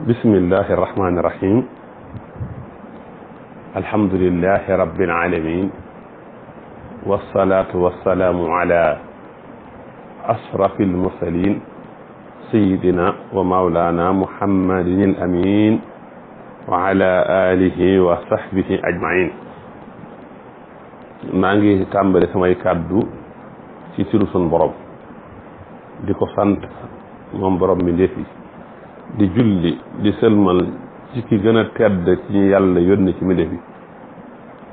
bismillahi irrahmani irrahim alhamdulilahi rabbil alamin wassalatu wassalaamu ala ashrafil mursalin sayidina wa maulana muhammadin al amin wa ala alihi wa sahbihi ajmain maa ngi tàmbali samay kàddu ci turu sun borom di ko sant moom borom mi ndefi di julli di sëlmal ci ki gën a tedd ci ñu yàlla yónni ci mbindéef yi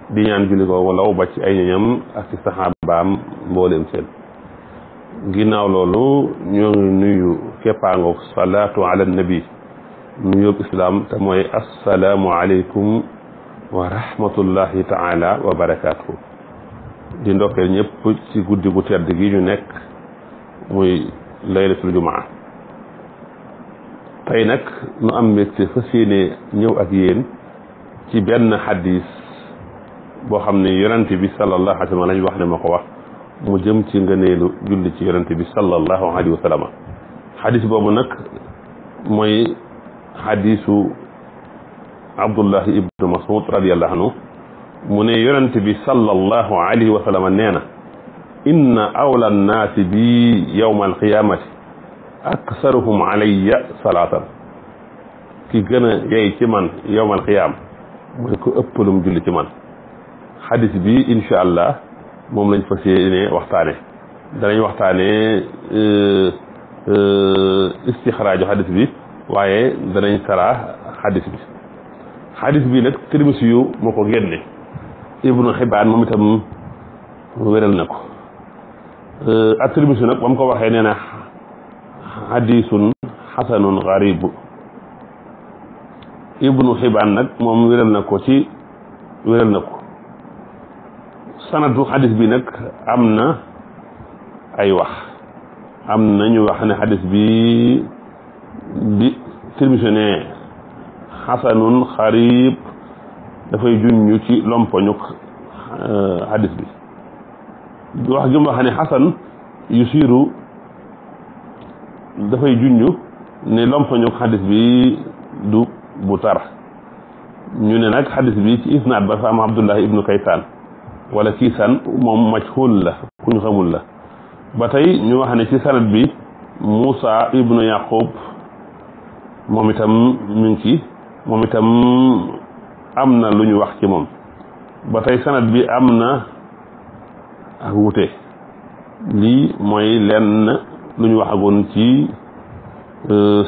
di ñaan julli ko walaw ba ci ay ñoñam ak ci saxaabaam mbooleem seen ginnaaw loolu ñoo ngi nuyu képpaangoog salaatu ala nabi nuyób islaam te mooy assalaamu aleykum wa rahmatullahi taala wa barakaatuhu di ndokkeel ñëpp ci guddi gu tedd gi ñu nekk muy laylatul jumaa tey nag nu am mbégte fas yéene ñëw ak yéen ci benn xadis boo xam ne yonent bi sallallahu alayhi wa sallam lañ wax ne ma ko wax mu jëm ci ngëneelu julli ci yonent bi sallallahu alayhi wa sallam xadis boobu nag mooy xadisu Abdullahi ibnu Mas'ud radiyallahu anhu mu ne yonent bi sallallahu alayhi wa sallam nee na inna awla nnaasi bi yawma alqiyamati aksaruhum alayya salaatan ki gën a yey ci man yawmal qiyaam mooy ko ëppalum julli ci man xadis bi incha allah moom lañ fas yéene waxtaane danañ waxtaane istixraaju xadis bi waaye danañ saraa xadis bi nag Tirmisi yu moo ko génne Ibnu Xibaan moom itam wéral na ko ak Tirmisi nag ba mu ko waxee nee na hadisun xasanun garibu Ibnu Xibaan nag moom wéral na ko sanadu xadis bi nag am na ay wax am na ñu wax ne xadis bi Tirmisi ne xasanun xarib dafay junñu ci lompoñuk xadis bi wax gi mu wax ne xasan yu siiru dafay junñu ne lompoñuk xadis bi du bu tar ñu ne nag xadis bi ci isnaad ba fa am Abdullahi ibnu Kaysaan wala Kiisaan moom majhul la ku ñu xamul la ba tey ñu wax ne ci sanad bi Muusa ibnu Yaqub moom itam mi ngi ci moom itam am na lu ñu wax ci moom ba tey sanad bi am na ak wute lii mooy lenn lu ñu waxagoon ci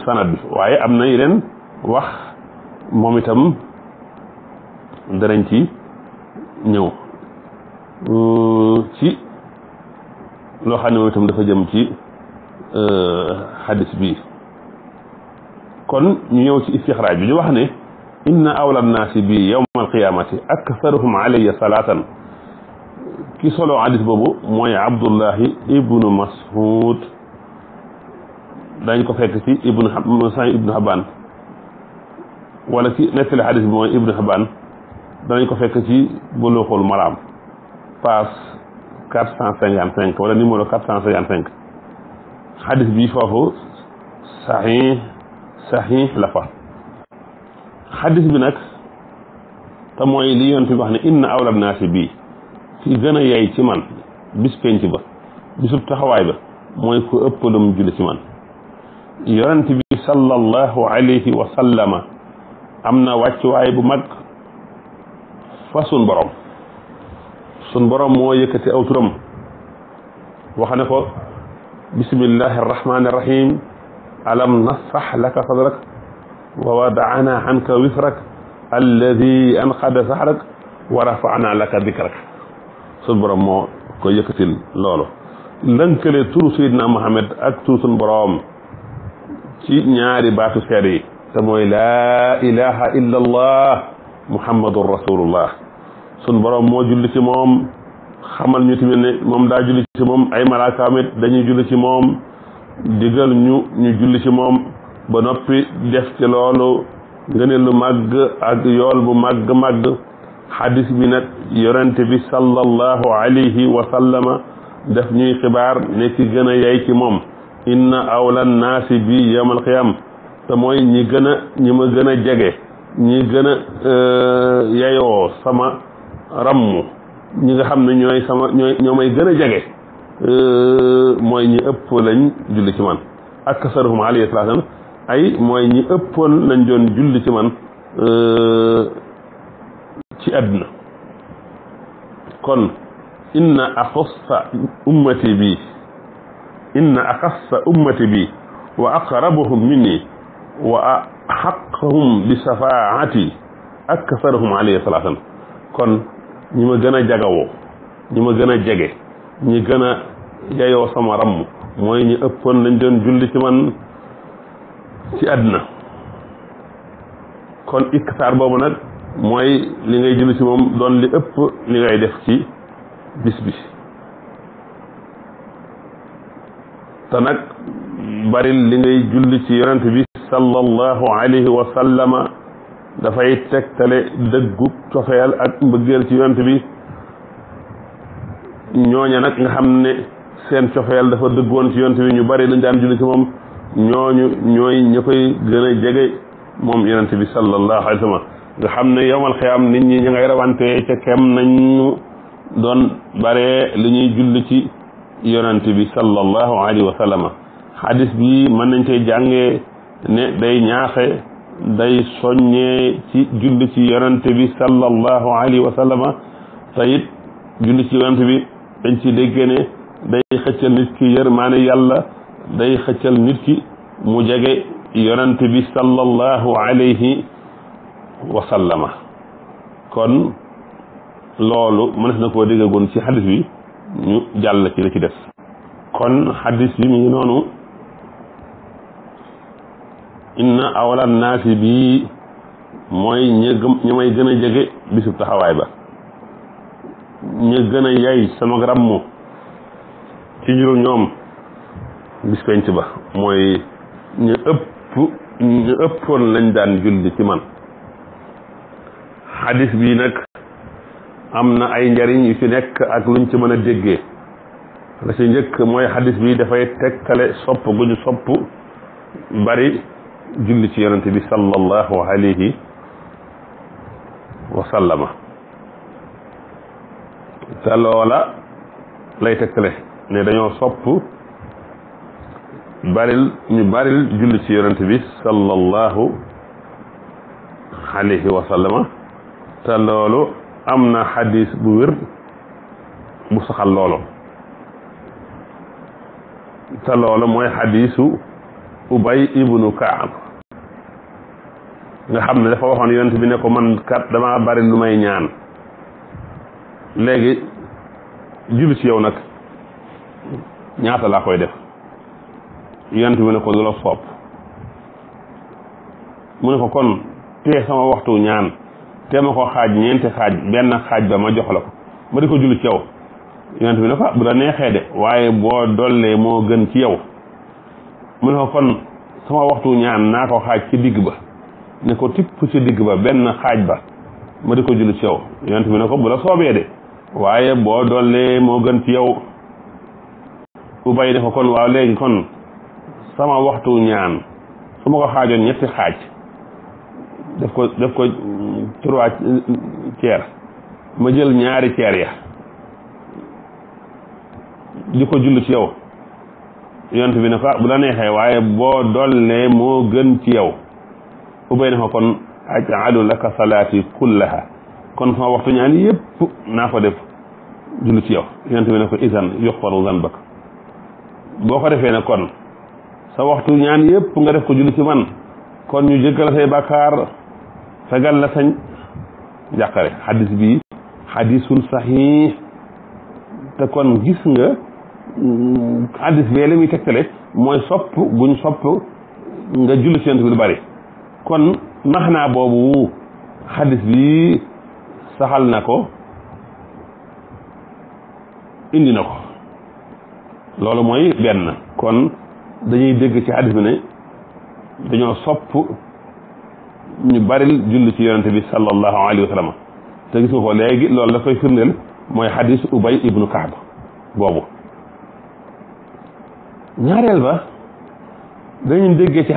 sanad bi waaye am na yeneen wax moom itam danañ ci ñëw ci loo xam ne moom itam dafa jëm ci xadis bi kon ñu ñëw ci istixraaj bi ñu wax ne inna awla nnaasi bi yawma alqiyamati aktharuhum alayya salaatan ki solo xadis boobu mooy Abdullahi ibnu Mas'ud dañ ko fekk ci ibnu Habaan wala ci nettali xadis bi mooy ibnu Habaan danañ ko fekk ci Buluuxul Maraam page 455 wala numéro 455 xadis bi foofu saxiix la fa xadis bi nag te mooy li yonent bi wax ne inna awla naasi bi ki gën a yey ci man bis penc ba bisub taxawaay ba mooy ku ëppalum julli ci man yonent bi sallallahu alayhi wa sallama am na wàccuwaay bu mag fa sun borom moo yëkkati aw turam wax ne ko bismillahi arrahmani irrahim alam nasrah laka sadrak wa wada'na anka wisrak alladi anqada sahrak wa rafa'na laka dikrak sun borom moo ko yëkkatil loolu lënkale turu Seydina Muhammad ak turu sun borom ci ñaari baatu seede yi te mooy laa ilaha illa allah muhammadun rasulullah sun borom moo julli ci moom xamal ñu tamit ne moom daa julli ci moom ay malaakaam it dañuy julli ci moom digal ñu julli ci moom ba noppi def ci loolu ngëneel lu màgg ak yool bu màgg xadis bi nag yonente bi sallallahu alayhi wa sallama def ñuy xibaar ne ki gën a yey ci moom inna awla naasi bi yawmal qiyaam te mooy ñi ma gën a jege ñi gën a yayoo sama ramm ñi nga xam ne ñoo may gën a jege mooy ñi ëpp lañ julli ci man aksaruhum alayhi salaam ay mooy ñi ëppoon lañ doon julli ci man ci àdduna kon inna axassa ummati bi wa aqrabuhum minni wa axaqahum bi safaati aksaruhum alayhi salaam kon ñi ma gën a jagawoo ñi ma gën a jege ñi gën a yayoo sama ramm mooy ñi ëppoon lañ doon julli ci man ci àdduna kon iktaar boobu nag mooy li ngay julli ci moom doon li ëpp li ngay def ci bis bi te nag bari li ngay julli ci yonent bi sallallahu alayhi wa sallama dafay tegtale dëggu cofeel ak mbëggeel ci yonent bi ñooña nag nga xam ne seen cofeel dafa dëggoon ci yonent bi ñu bari lañ daan julli ci moom ñooñu ñooy ña koy gën a jege moom yonent bi sallallahu alayhi wa sallam nga xam ne yowmal xiyaam nit ñi ñu ngay rawante ca kem nañu doon bare li ñuy julli ci yonent bi sallallahu alayhi wa sallam xadis bi mën nañ koy jàngee ne day ñaaxe day soññee ci julli ci yonent bi sallallahu alayhi wa sallam te it julli ci yonent bi dañ ci déggee ne day xëccal nit ki yërmaane yàlla day xëccal nit ki mu jege yonent bi sallallahu alayhi wa sallama kon loolu mënees na koo déggagoon ci xadis bi ñu jàll ci la ci des kon xadis bi mi ngi noonu inna awla naasi bi mooy ñi may gën a jege bisub taxawaay ba ñu gën a yay sama rammu ci njuru ñoom bis penc ba mooy ñu ëppoon lañ daan julli ci man xadis bi nag am na ay njariñ yu ci nekk ak luñ ci mën a déggee la ci njëkk mooy xadis bi dafay tegtale sopp gu ñu sopp bari julli ci yonente bi sallallahu alayhi wa sallama te loola lay tegtale ne dañoo sopp ñu baril julli ci yonente bi sallallahu alayhi wa sallama te loolu am na xadis bu wér bu saxal loolu te loolu mooy xadisu Ubay ibnu Kaab nga xam ne dafa waxoon yonent bi ne ko man kat dama bari lu may ñaan léegi julli ci yow nag ñaata laa koy def yonent bi ne ko lu la soob mu ne ko kon tee sama waxtu ñaan te ma ko xaaj ñeenti xaaj benn xaaj ba ma jox la ko ma di ko julli ci yow yonent bi ne ko bu la neexee de waaye boo dollee moo gën ci yow mu ne ko kon sama waxtu ñaan naa ko xaaj ci digg ba ne ko tipp ci digg ba benn xaaj ba ma di ko julli ci yow yonent bi ne ko bu la soobee de waaye boo dollee moo gën ci yow Ubay ne ko kon waaw léegi kon sama waxtu ñaan su ma ko xaajoon ñetti xaaj def ko 3 tiers ma jël ñaari tiers ya di ko julli ci yow yonent bi ne ko bu la neexee waaye boo dollee moo gën ci yow Ubay ne ko kon aj'alu laka salaati kullaha kon sama waxtu ñaan yépp naa ko def julli ci yow yonent bi ne ko isan yuxfaru zanbak boo ko defee ne kon sa waxtu ñaan yépp nga def ko julli ci man kon ñu jéggal say bàkkaar fegal la sañ jàqare xadis bi xadisul saxiix te kon gis nga xadis bee li muy tegtale mooy sopp guñ sopp nga julli ci yonent bi lu bari kon maxnaa boobu xadis bi saxal na ko indi na ko loolu mooy benn kon dañuy dégg ci xadis bi ne dañoo sopp ñu baril julli ci yonente bi sallallahu alayhi wa sallam te gis nga ko léegi loolu la koy firndeel mooy xadis Ubay ibnu Kaab boobu ñaareel ba dañuy déggee ci